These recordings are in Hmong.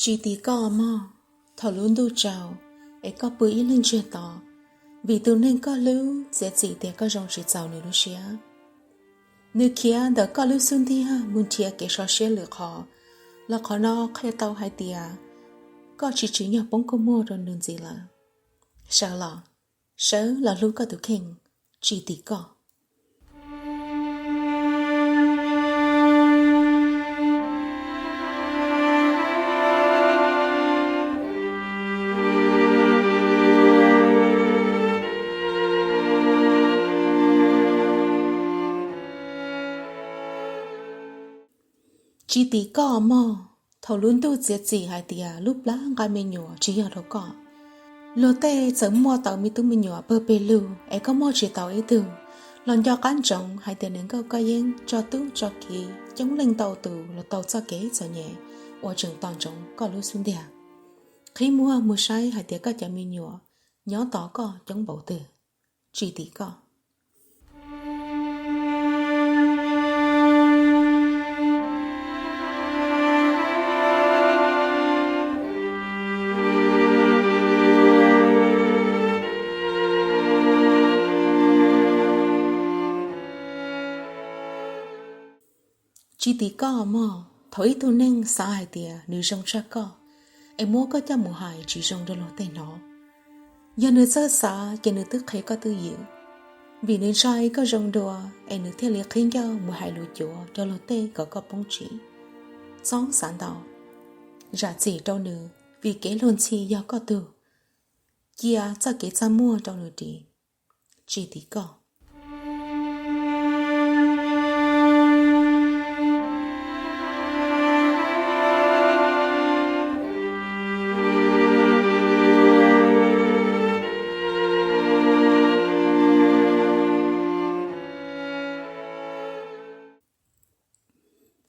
Tsis tim koj mog, thaum lub ntuj tsaus es koj pw ib leeg ntsiag to, vim tus neeg koj hlub txiav txim tias koj zoo tsis txaus nws lub siab. Nws khiav ntawm koj lub xub ntiag mus nrhiav kev so siab lwm qhov, los qhov no qhia tau hais tias koj tsis tsim nyog poob kua muag rau nws ntxiv lawm. Sawv los, sawv los hlub koj tus kheej, tsis tim koj. Tsis tim koj mog, thaum lub ntuj txiav txim hais tias lub plab nqa me nyuam tsis yog rau koj. Luag tej txawm muaj tau me tub me nyuam pawg pes lug es koj muaj tsis tau ib tug, los nco qab ntsoov hais tias nws nkauj koj yeeb tso tub tso kiv coob leej ntau tus los tau txoj kev txom nyem uas tseem tos ntsoov koj lub xub ntiag. Qhib muag mus saib hais tias koj cov me nyuam nyob tos koj coob npaum twg. Tsis tim koj. Tsis tim koj mog, thaum ib tug neeg xav hais tias nws zoo tshaj koj, es muab koj coj mus hais tsis zoo rau luag tej hnov. Yog nws txawj xav ces nws twb qhia koj twj ywm, vim nws ntshai koj zoo dua es nws thiaj li qhib ncauj mus hais lus cuav rau luag tej kom koj poob tsim. Txhob xav ntau, zam txim rau nws vim kev luag ntxhi yog koj tug. Cia txoj kev txaj muag rau nws ris. Tsis tim koj.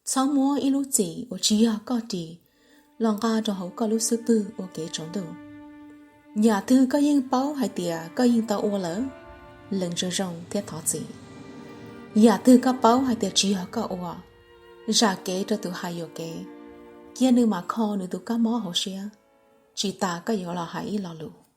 Txhob muab ib lub txim uas tsis yog koj ris los nqa rau hauv koj lub xub pwg ua kev tsaus ntuj. Yam twg koj yeej paub hais tias koj yeej tau ua lawm, lees zoo zoo thiab thov txim. Yam twg koj paub hais tias tsis yog koj ua, zam kev rau tus hais yuam kev, cia nws mam kho nws tus kab mob hauv siab, tsis tas koj yuav los hais ib lo lus.